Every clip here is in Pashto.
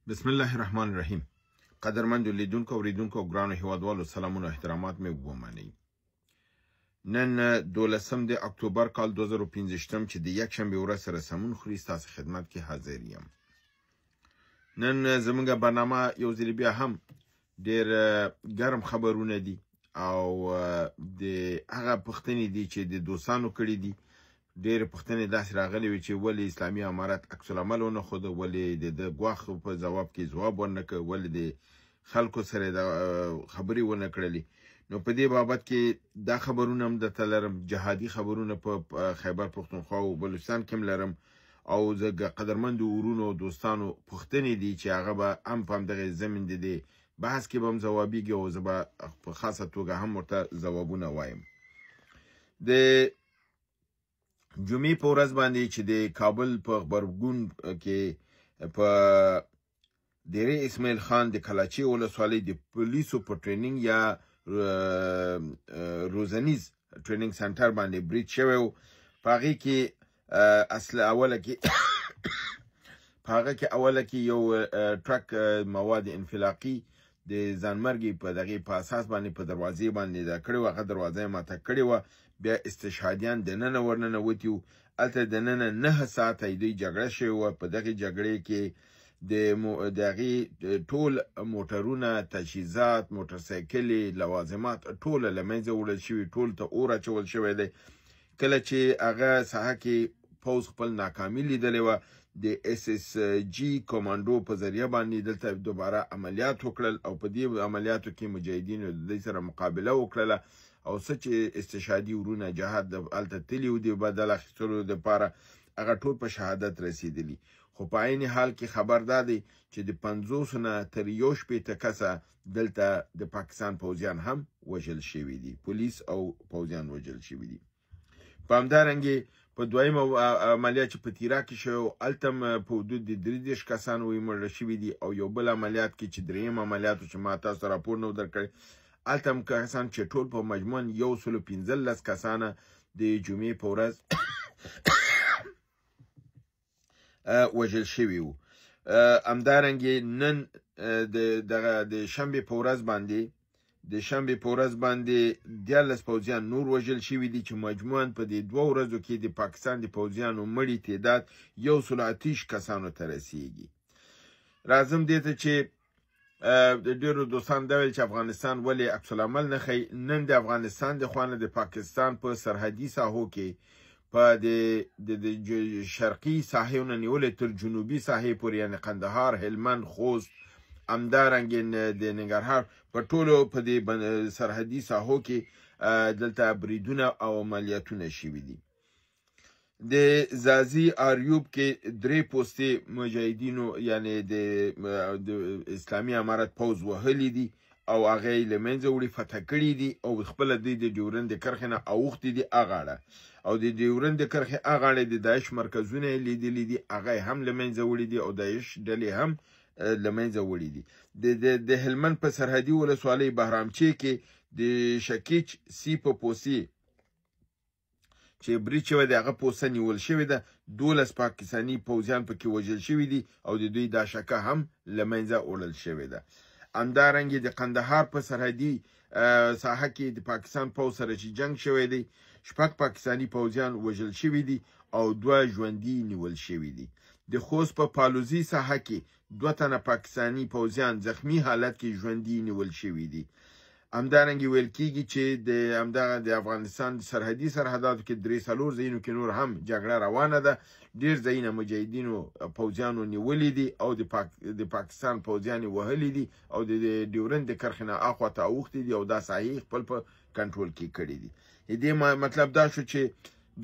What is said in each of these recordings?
بسم الله الرحمن الرحیم. قدرمندو لیدونکو، اوریدونکو او ګرانو هیوادوالو، سلامونه او احترامات مې ومنئ. نن 12 د اکتوبر کال 2025 چې د یکشنبې ورځ سره سمون خوري، ستاسو خدمت کې حاضر یم. نن زمونږ برنامه یو ځل بیا هم ډېر ګرم خبرونه دي او د هغه پوښتنې دي چې د دوستانو کړي دي. ډېرې پوښتنې داسې راغلې وې چې ولې اسلامي امارت عکس العمل ونه ښوده، ولې د ده ګواښ په ځواب کې ځواب ورنه کړ، ولې د خلکو سره د خبرې ونه کړلې. نو په دې بابت کې دا خبرونه هم درته لرم، جهادي خبرونه په خیبر پښتونخوا او بلوچستان کې هم لرم، او زه قدرمندو ورونو او دوستانو پوښتنې دي چې هغه به هم په همدغې ضمن د دې بحث کې به هم ځوابېږي او زه به په خاصه توګه هم ورته ځوابونه وایم. د جمعې په ورځ باندې چې د کابل په غبرګون کې په ډېرې اسماعیل خان د کلاچې ولسوالۍ د پولیسو په training یا روزنیز training center باندې برید شوی و، په هغې کې اصل اوله کې په هغه کې اوله کې یو ټرک مواد انفلاقي د ځانمرګي په دغې په اساس باندې په دروازې باندې دا کړې وه، هغه دروازه یې ماته کړې وه. بیا استشهادیان دننه ورننوتي وو، هلته دننه 9 ساعته دوی جګړه شوې وه. په دغې جګړې کې د هغې ټول موټرونه، تجهیزات، موټرسایکلې، لوازمات ټوله له منځه وړل شوي، ټول ته اور اچول شوی دی. کله چې هغه ساحه کې پوځ خپل ناکامي لیدلې وه، د اس اس جی کمانډو په ذریعه باندې دلته دوباره عملیات وکړل او په دې عملیاتو کې مجاهدینو د دوی سره مقابله وکړله او څه چې استشهادي ورونه جهاد هلته تللي وو د بدل اخیستلو دپاره، هغه ټول په شهادت رسېدلي. خو په عین حال کې خبر دا دی چې د 50 نه تر 61 کسه دلته د پاکستان پوځیان هم وژل شوي دي، پولیس او پوځیان وژل شوي دي. په همدارنګې په دویمه عملیات چې په تیرا کې شوی و، هلته هم په حدود د 33 کسان وي مړه شوي دي. او یو بل عملیات کې چې درېیم عملیات و چې ما تاسو ته راپور نه و درکړی، هلته هم کسان چې ټول په مجموعاً 115 کسانه د جمعې په ورځ وژل شوي وو. همدارنګې نن دغه د شنبې په ورځ باندې 13 پوځیان نور وژل شوي دي چې مجموعاً په دې 2 ورځو کې د پاکستان د پوځیانو مړي تعداد 128 کسانو ته رسیږي. راځم دې ته چې د ډېرو دوستان دا ویل چې افغانستان ولې عکس العمل نه ښیي. نن د افغانستان د خوا نه د پاکستان په سرحدي ساحو کې په د شرقي ساحې نه نیولې تر جنوبي ساحې پورې، یعنې قندهار، هلمند، خوست، همدارنګې د ننګرهار په ټولو په دې سرحدي ساحو کې دلته بریدونه او عملیاتونه شوي دي. د ځاځي آریوب کې 3 پوستې مجاهدینو یعنې د اسلامي امارت پوځ وهلي دي او هغه یې له منځه وړي، فتح کړي دي او خپله دوی د ډیورند د کرښې نه اوښتي دي اغاړه، او د ډیورند د کرښې اغاړې د داعش مرکزونه یې لیدلي دي، هغه یې هم له منځه وړي دي او داعش ډلې هم له منځه وړي دي. د هلمند په سرحدي ولسوالۍ بهرامچې کې د شکیچ سی په پوسې چې برید شوی دی، هغه پوسه نیول شوې ده، 12 پاکستاني پوځیان پکې وژل شوي دي او د دوی دا شکه هم له منځه وړل شوې ده. همدارنګې د قندهار په سرحدي ساحه کې د پاکستان پوځ سره چې جنګ شوی دی، 6 پاکستاني پوځیان وژل شوي دي او 2 ژوندي نیول شوي دي. د خوست په پالوزي ساحه کې 2 تنه پاکستاني پوځیان زخمی حالت کې ژوندي نیول شوي دي. همدارنګې ویل کیږي چې د همدغه د افغانستان سرحدي سرحداتو کې 3-4 ځایونو کې نور هم جګړه روانه ده، ډېر ځایونه مجاهدینو پوځیانو نیولي دي او د پاکستان پوځیان یې وهلي دي او د ډیورند د کرښې نه اخوا ته اوښتي دي او دا ساحې خپل په کنټرول کې کړي دي. د دې مطلب دا شو چې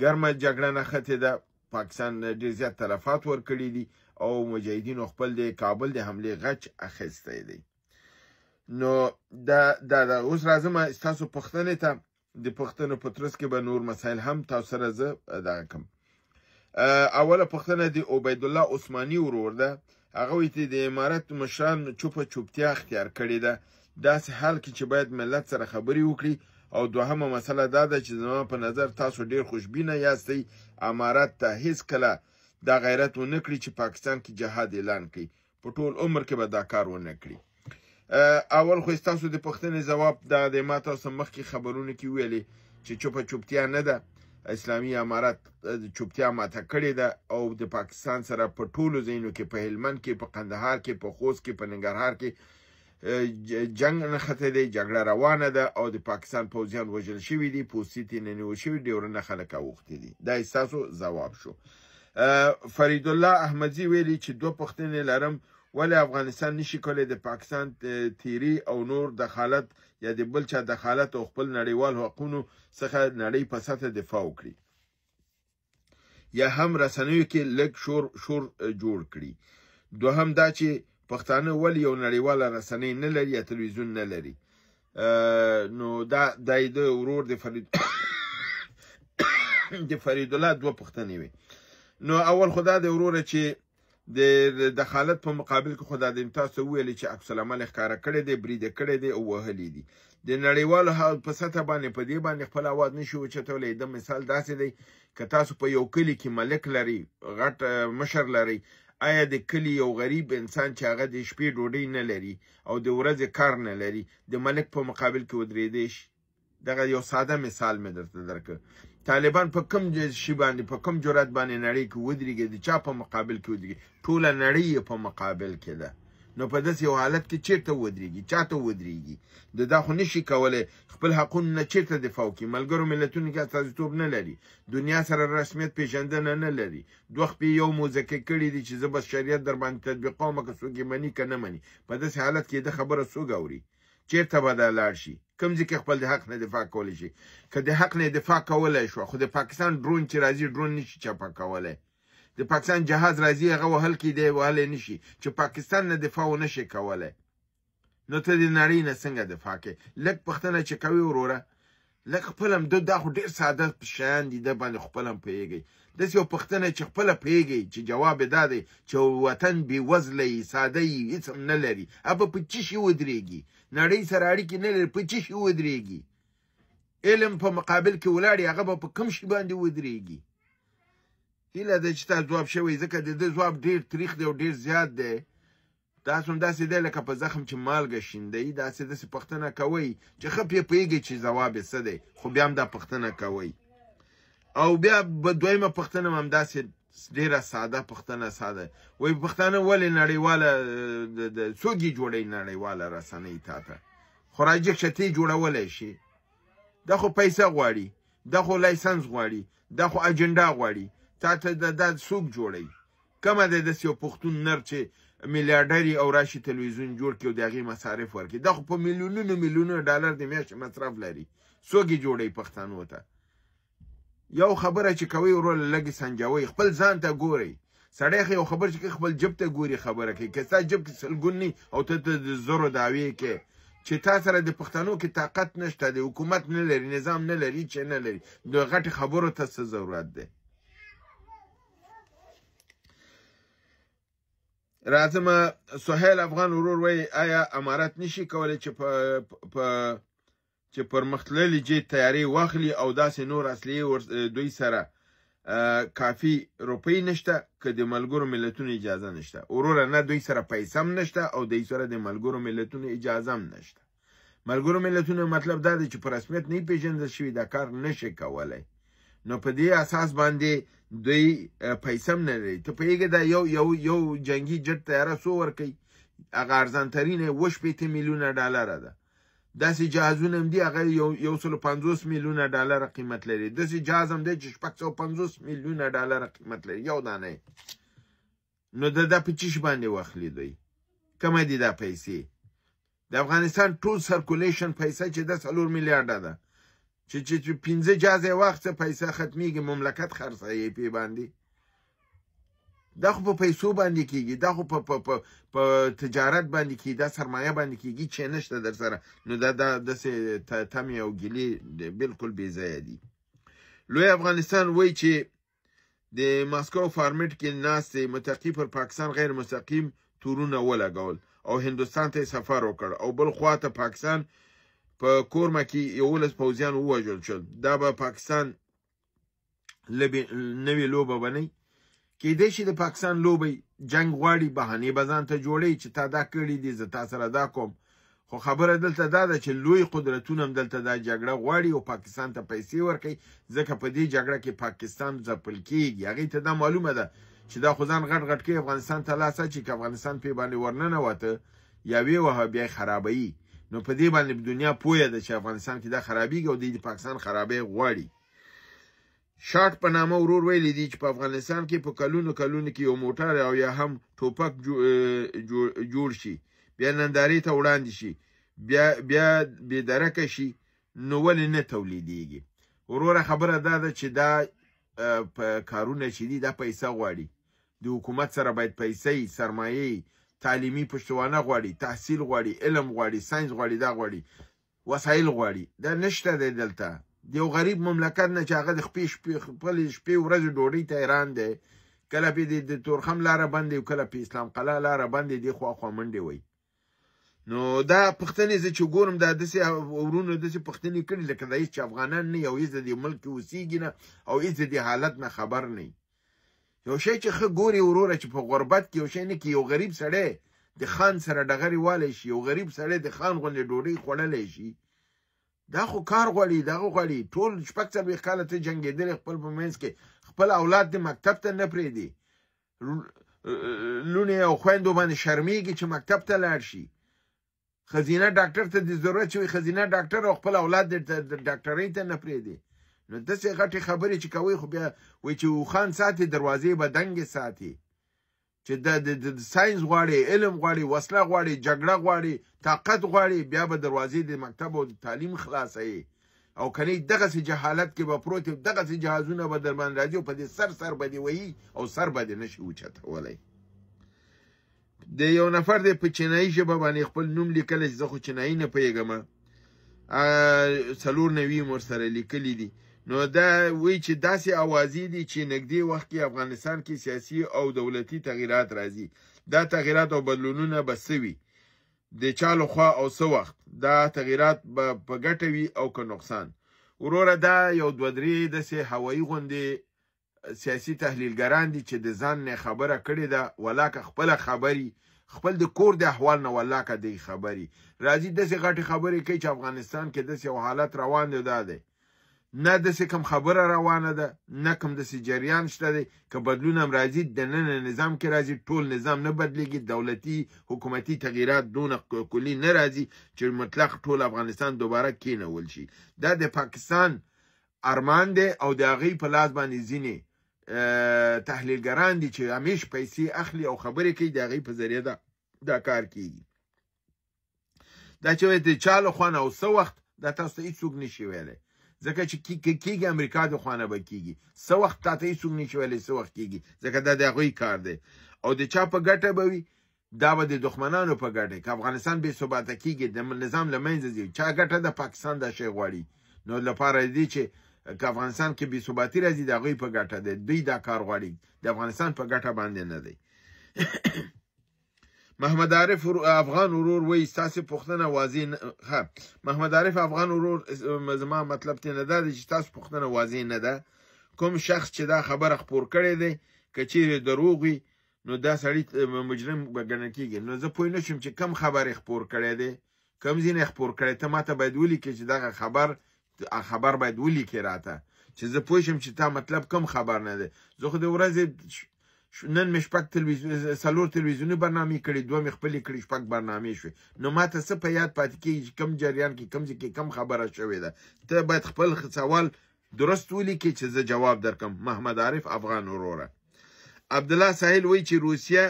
ګرمه جګړه نښتې ده، پاکستان ډېر زیات تلفات ورکړي دي او مجاهدینو خپل د کابل د حملې غچ اخیستی دی. نو دا دا اوس راځم ستاسو پوښتنې ته. د پوښتنو په ترڅ کې به نور مسایل هم تاسو سره زه دغه کوم. اوله پوښتنه د عبیدالله عثماني ورور ده، هغه وایي چې د امارت مشران چوپه چوپتیا اختیار کړې ده، داسې حال کې چې باید ملت سره خبرې وکړي. او دوهمه مسله دا ده چې زما په نظر تاسو ډېر خوشبینه یاستئ، امارت ته هیڅکله دا غیرت ونه کړي چې پاکستان کې جهاد اعلان کړي. په ټول عمر کې به دا کار ونه کړي. اول خو ستاسو د پوښتنې ځواب دا دی، ما تاسو مخکې خبرونو کې ویلې چې چوپه چوپتیا نه ده، اسلامي امارت چوپتیا ماته کړې ده او د پاکستان سره په ټولو ځایونو کې، په هلمند کې، په قندهار کې، په خوست کې، په ننګرهار کې جنګ نښتی دی، جګړه روانه ده او د پاکستان پوځیان وژل شوي دي، پوستې ترې نه نیول شوي، ډېرونه خلک اوښتي دي. دا یې ستاسو ځواب شو. فرید الله احمدزي ویلي چې دوه پوښتنې لرم، ولې افغانستان نشي کولی د پاکستان تیری او نور دخالت یا د بل چا دخالت او خپل نړیوال حقونو څخه نړۍ په سطح دفاع وکړي، یا هم رسنیو کې لږ شور جوړ کړي؟ دوهم دا چې پښتانه ولې یو نړیواله رسنۍ نه لري یا تلویزیون نه لري؟ نو دا د ورور د فرید د فرید الله دوه پوښتنې وې. نو اول خو دا د وروره چې د دخالت په مقابل کې خو دا د تاسو ویلې چې عکس العمل ښکاره کړی دی، برید کړی دی او وهلی دی. د نړیوالو په سطح باندې په دې باندې خپل اواز نشي اوچتولی. د مثال داسې دی که تاسو په یو کلي کې ملک لرئ، غټ مشر لرئ، آیا د کلي یو غریب انسان چې هغه د شپې ډوډۍ نه لري او د ورځې کار نه لري، د ملک په مقابل کې ودرېدی شي؟ دغه یو ساده مثال مې درته درکړ. طالبان په کوم شي باندې، په کوم جرأت باندې نړۍ کې ودرېږي، د چا په مقابل کې ودرېږي؟ ټوله نړۍ یې په مقابل کې ده. نو په داسې یو حالت کې چېرته ودرېږي، چاته ودرېږي؟ د دا خو نشي کولی خپل حقونه نه چېرته دفاع وکړي. ملګرو ملتونو کې استازیتوب نه لري، دنیا سره رسمیت پېژندنه نه لري، دوه خپې یو موزکه کړي دي چې زه بس شریعت در باندې تطبیقوم که څوک یې مني که نه مني. په داسې حالت کې د خبره څوک اوري؟ چېرته به دا لاړ شي؟ کوم ځای کې خپل د حق نه دفاع کولی شي؟ که د حق نه دفاع کولی شو، خو د پاکستان ډرون چې راځي ډرون نشي چپه کولی، د پاکستان جهاز راځي هغه وهل کېدی وهلی نشي، چې پاکستان نه دفاع ونه شي کولی، نو ته د نړۍ نه څنګه دفاع کوې؟ لږ پوښتنه چې کوې وروره، لږ خپل هم دا خو ډېر ساده شیان دي، ده باندې خپل هم پوهېږئ. داسې یو پوښتنه چې خپله پوهېږئ چې جواب یې دا دی چې وطن بېوزله یي، ساده یي، هېڅ هم نه لري، هغه به په څه شي ودرېږي؟ نړۍ سره اړیکې نه لري، په څه شي ودرېږي؟ علم په مقابل کې ولاړ، هغه به په کوم شي باندې ودرېږي؟ هیله ده چې تاسو ځواب شوی، ځکه د ده ځواب ډېر تریخ دی او ډېر زیات دی. تاسو هم داسې دی لکه په زخم چې مالګه شیندئ، داسې داسې پوښتنه کوئ چې ښه پرې پوهېږئ چې ځواب یې څه دی، خو بیا هم دا پوښتنه کوئ. او بیا به دویمه پوښتنه هم همداسې ډېره ساده پوښتنه، ساده وایي پښتانه ولې نړیواله څوک یې جوړوي نړیواله رسنۍ؟ تا ته خو راجیک شه، ته یې جوړولی شي. دا خو پیسه غواړي، دا خو license غواړي، دا خو اجنډا غواړي، تا ته دا څوک جوړوي؟ کمه دی داسې یو پښتون نر چې میلیارډري او راشي تلویزیون جوړ کړي او د هغې مصارف ورکړي. دا خو په میلیونونو میلیونونو ډالر د میاشتې مصرف لري، څوک یې جوړوي پښتنو ته؟ یو خبره چې کوئ وروره لږ سنجوئ، خپل ځان ته ګورئ. سړی خو یو خبر چې کوي خپل جب ته ګوري خبره کوي، که ستا جب کې سلګون نه او ته د زرو دعوې کې چې تا سره د پښتنو کې طاقت نشته، د حکومت نه لري، نظام نه لري، چې نه لري، د غټې خبرو ته څه ضرورت دی؟ راځم سهیل افغان ورور وایي آیا امارت نشي کولی چې چې پرمختللې جیټ طیارې واخلي او داسې نور اسلحې دوی سره کافي روپۍ نشته که د ملګرو ملتونو اجازه نشته؟ وروره نه دوی سره پیسه هم نشته او دوی سره د ملګرو ملتونو اجازه هم نشته. ملګرو ملتونو مطلب دا دی چې په رسمیت نه پېژندل شوي، دا کار نشي کولی. نو په دې اساس باندې دوی پیسه هم نه لري. ته پوهېږې دا یو یو یو جنګي جټ طیاره څو ورکوي؟ هغه ارزان ترینه یې 67 میلیونه ډالره ده. داسې جهازونه هم دي هغه 150 میلیونه ډالره قیمت لري. داسې جهاز هم دی چې 650 میلیونه ډالره قیمت لري، یو دانه یې. نو دا په څه شي باندې واخلي دوی؟ کمه دي دا پیسې؟ د افغانستان ټول circulation پیسه چې ده 4 میلیارډه ده، چې چې 5 جهازه یې واخیسته پیسه ختمیږي، مملکت خرڅوي پې باندې. دا خو په پیسو باندې کیږي، دا خو په تجارت باندې کیږي، دا سرمایه باندې کیږي چې نشته در سره. نو دا داسې تمې او ګیلې بالکل بې ځایه دي. لوی افغانستان وایي چې د ماسکو فارمټ کې ناستې متقي پر پاکستان غیر مستقیم تورونه ولګول او هندوستان ته یې سفر وکړ او بل خوا ته پاکستان په کورمه کې 11 پوځیان ووژل شول. دا به پاکستان نوې لوبه به نه؟ کېدای شي د پاکستان لوبه وي، جنګ غواړي، بهانې به ځان ته جوړوي چې تا دا کړي دي، زه تا سره دا کوم. خو خبره دلته دا ده چې لوی قدرتونه هم دلته دا جګړه غواړي او پاکستان ته پیسې ورکوي، ځکه په دې جګړه کې پاکستان ځپل کېږي. هغې ته دا معلومه ده چې دا خو ځان غټ غټ کوي، افغانستان ته لاس اچي، که افغانستان پې باندې ورننوته یا ویې وهه بیا یې خرابوي. نو په دې باندې دنیا پوهه ده چې افغانستان کې دا خرابېږي او دوی د پاکستان خرابۍ غواړي. شارټ په نامه ورور ویلي دي چې په افغانستان کې په کلونو کلونو کې یو موټر او یا هم ټوپک جوړ شي، بیا نندارې ته وړاندې شي، بیا بې درکه شي، نو ولې نه تولیدېږي؟ وروره خبره دا ده چې دا په کارونه چې دي دا پیسه غواړي، د حکومت سره باید پیسې، سرمایې، تعلیمي پشتوانه غواړي، تحصیل غواړي، علم غواړي، ساینس غواړي، دا غواړي، وسایل غواړي، دا نشته دی دلته. د یو غریب مملکت نه چې هغه د خپلې شپې ورځې ډوډۍ ته حیران دی، کله پې د تورخم لاره بندې او کله پې اسلام قلعه لاره بندې، دې خوا خوا منډې وایي. نو دا پښتنې زه چې ګورم دا داسې ورونو داسې پښتنې کړي لکه دا هېڅ چې افغانان نه او هېڅ د دې ملک کې اوسېږي نه او هېڅ د دې حالت نه خبر نه. یو شی چې ښه ګوري وروره چې په غربت کې یو شی نه کې، یو غریب سړی د خان سره ډغرې والی شي، یو غریب سړی د خان غوندې ډوډۍ خوړلی شي، دا خو کار غواړي، دغه غواړي. ټول 46 کاله ته جنګېدلې خپل په منځ کې، خپل اولاد دې مکتب ته نه پرېږدي، لوڼې او خویندو باندې شرمېږي چې مکتب ته لاړ شي، ښځینه ډاکټر ته دې ضرورت چې وي ښځینه ډاکټر او خپل اولاد دې ډاکټرۍ ته نه پرېږدي. نو داسې غټې خبرې چې کوي خو بیا وایي چې اوښان ساتي دروازې به دنګې ساتي، چې د ساینس غواړي، علم غواړي، وسله غواړي، جګړه غواړي، طاقت غواړي، بیا به دروازې د مکتب او د تعلیم خلاصوي. او کني دغسې جهالت کې به پروت یې، دغسې جهازونه به در باندې راځي او په دې سر سر به دې وهي او سر به دې نشي اوچتولی. د یو نفر دی په چینایي ژبه باندې خپل نوم لیکلی چې زه خو چینایي نه پوهېږم، 94 مې ورسره لیکلي دي. نو دا وایي چې داسې اوازې دي چې نږدې وخت کې افغانستان کې سیاسي او دولتي تغییرات راځي، دا تغییرات او بدلونونه به څه وي، د چا لخوا او څه وخت، دا تغییرات به په ګټه وي او که نقصان؟ وروره دا یو دوه درې داسې هوایي غوندې سیاسي تحلیلګران دي چې د ځان نه خبره کړې ده، ولاکه خپله خبري، خپل د کور د احوال نه ولاکه دی خبري راځي، داسې غټې خبرې کوي چې افغانستان کې داسې یو حالت روان دی، دا دی نه داسې کوم خبره روانه ده، نه کوم داسې جریان شته دی. که بدلون هم راځي دننه نظام کې راځي، ټول نظام نه بدلیږي، دولتي حکومتي تغییرات دونه کلي نه راځي چې مطلق ټول افغانستان دوباره کینول شي. دا د پاکستان ارمان دی او د هغې په لاس باندې ځینې تحلیلګران دي چې همیش پیسې اخلي او خبرې کوي، د هغې په ذریعه دا کار کیږي. دا چې وایي د چا له خوا نه او څه وخت، دا تاسو ته هېڅوک نشي ویلی، ځکه چې کیږي امریکا د خوا نه به کیږي، څه وخت تا ته هېڅوک نشي ویلی څه وخت کیږي، ځکه دا د هغوی کار دی. او د چا په ګټه به وي، دا به د دښمنانو په ګټه. که افغانستان بې ثباته کیږي، د نظام له منځه ځي، چا ګټه ده؟ پاکستان دا شی غواړي. نو لپاره دې چې که افغانستان کې بې ثباتي راځي د هغوی په ګټه دی، دوی دا کار غواړي، د افغانستان په ګټه باندې نه دی. محمد عارف افغان ورور وایي ستاسې پوښتنه واضح نه ښه. محمد عارف افغان ورور، زما مطلب ترې نه دا دی چې ستاسو پوښتنه واضح نه ده. کوم شخص چې دا خبره خپور کړی دی که چیرې دروغ وي نو دا سړی مجرم به ګڼل کېږي. نو زه پوه نه شوم چې کم خبر یې خپور کړی دی، کم ځینې خپور کړی. ته ماته باید ولیکې چې دغه خبر باید ولیکې راته چې زه پوه شم چې تا مطلب کم خبر نه دی. زه خو د ورځې نن مې شپږ څلور تلویزیوني برنامې کړې، دوه مې خپلې کړې، شپږ برنامې شوې. نو ما ته څه په یاد پاتې کېږي چې کم جریان کې کم ځای کې کم خبره شوې ده. ته باید خپل سوال درست ولیکې چې زه جواب درکم. محمد عارف افغان وروره. عبدالله ساحل وایي چې روسیه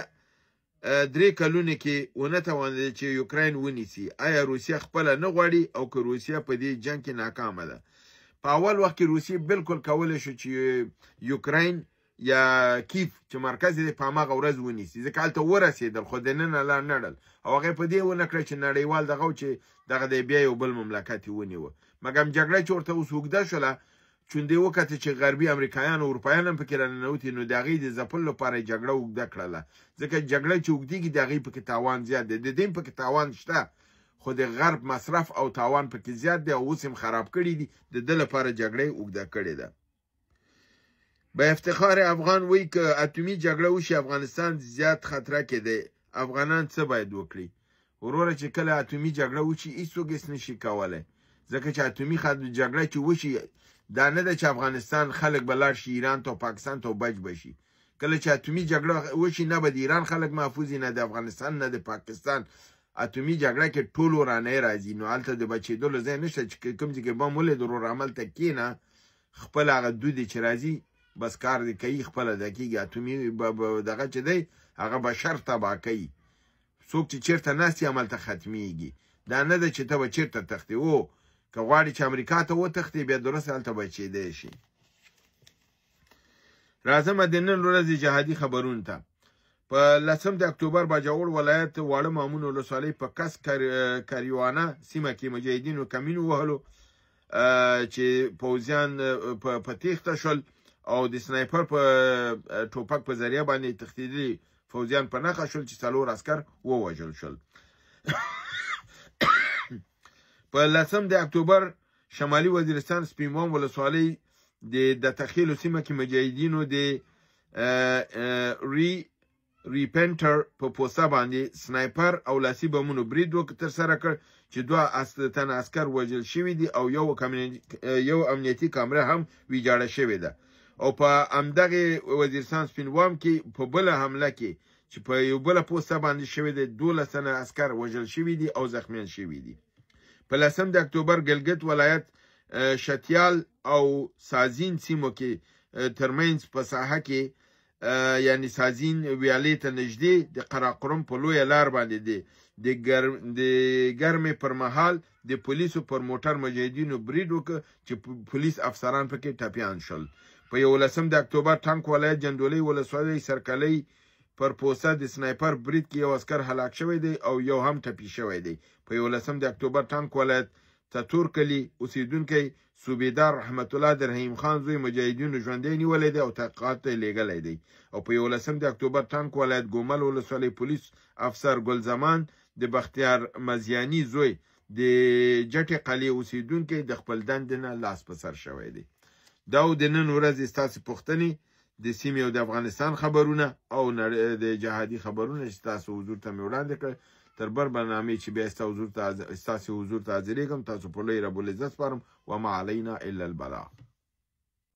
3 کلونو کې ونه توانېده چې یوکراین ونیسي. آیا روسیه خپله نه غواړي او که روسیه په دې جنګ کې ناکامه ده؟ په اول وخت کې روسیې بالکل کولی شو چې یوکراین یا کیف چې مرکز یې په هماغه ورځ ونیسي، ځکه هلته ورسېدل خو دننه لا نړل، او هغې په دې ونه کړه چې نړیوال دغه و چې دغه دی بیا یو بل مملکت یې ونیوه. مګم جګړه چې ورته اوس اوږده شوله، چون دې وکته چې غربي امریکایان او اروپایان هم پکې راننوتي، نو د هغې د ځپلو لپاره یې جګړه اوږده کړله، ځکه جګړه چې اوږدېږي د هغې پکې تاوان زیات دی. د دې هم پکې تاوان شته، خو د غرب مصرف او تاوان پکې زیات دی او اوس هم خراب کړي دي، د ده لپاره جګړه یې اوږده کړې ده. به افتخار افغان وایي که اتومي جګړه وشي افغانستان زیات خطره کې دی، افغانان څه باید وکړي؟ وروره چې کله اتومي جګړه وشي هیڅوک هېڅ نشي کولی، ځکه چې اتومي جګړه چې وشي دا نه ده چې افغانستان خلک به لاړ شي ایران ته او پاکستان ته او بچ به شي. کله چې اتومي جګړه وشي نه به د ایران خلک محفوظ، نه د افغانستان، نه د پاکستان. اتومي جګړه کې ټول ورانۍ راځي، نو هلته د بچېدلو ځای نشته چې کوم ځای کې بم ولید ورور هملته کښېنه، خپل هغه دود چې راځي بس کار دې کوي، خپله دا کېږي. اتومي دغه چې دی هغه بشر تباه کوي، څوک چې چېرته ناست وي هملته ختمېږي. دا نه ده چې ته به چېرته تښتې، او که غواړې چې امریکا ته وتښتې بیا درست هلته بچېدی شي. راځم د نن ورځې جهادي خبرونو ته. په 10 د اکتوبر باجوړ ولایت واړه مامون ولسوالۍ په کس کریوانه سیمه کې مجاهدینو کمین ووهلو چې پوځیان په تېښته شول او د سنایپر په ټوپک په ذریعه باندې تښتېدلي فوځیان په نښه شول چې 4 عسکر ووژل شول. په 10 د اکتوبر شمالي وزیرستان سپینبام ولسوالۍ د دتخیلو سیمه کې مجاهدینو د ریپنټر په پوسته باندې سنایپر او لاسي بمونو برید ترسره کړ چې 2 تنه عسکر وژل شوي دي او یو امنیتي کامره هم ویجاړه شوې ده. او په همدغې وزیرستان سپینوام کې په بله حمله کې چې په یو بله پوسته باندې شوې ده 12 تنه عسکر وژل شوي دي او زخمیان شوي دي. په 10 د اکتوبر ګلګت ولایت شتیال او سازین سیمو کې ترمنځ په ساحه کې یعنی سازین ویالې ته نږدې د قراقرم په لویه لار باندې د ګرمې پر مهال د پولیسو پر موټر مجاهدینو برید وکړ چې پولیس افسران پکې ټپیان شول. په 11 د اکتوبر ټانک ولایت جندولۍ ولسوالۍ سرکلۍ پر پوسته د سنایپر برید کې یو عسکر هلاک شوی دی او یو هم ټپي شوی دی. په 11 د اکتوبر ټانک ولایت تتور کلي اوسېدونکی صوبیدار رحمت الله د رحیم خان زوی مجاهدینو ژوندی نیولی دی او تحقیقات ته یې لېږلی دی. او په 11 د اکتوبر ټانک ولایت ګومل ولسوالۍ پولیس افسر ګل زمان د بختیار مزیاني زوی د جټې قلعې اوسېدونکی د خپل دندې نه لاس په سر شوی دی. دا و د نن ورځې ستاسې پوښتنې، د سیمې او د افغانستان خبرونه او د جهادي خبرونه چې تاسو حضور ته مې وړاندې کړل. تر بر برنامې چې بیا ستاسې حضور ته حاضرېږم، تاسو په لوی رب العزت سپارم. وما علینا الا البلاغ.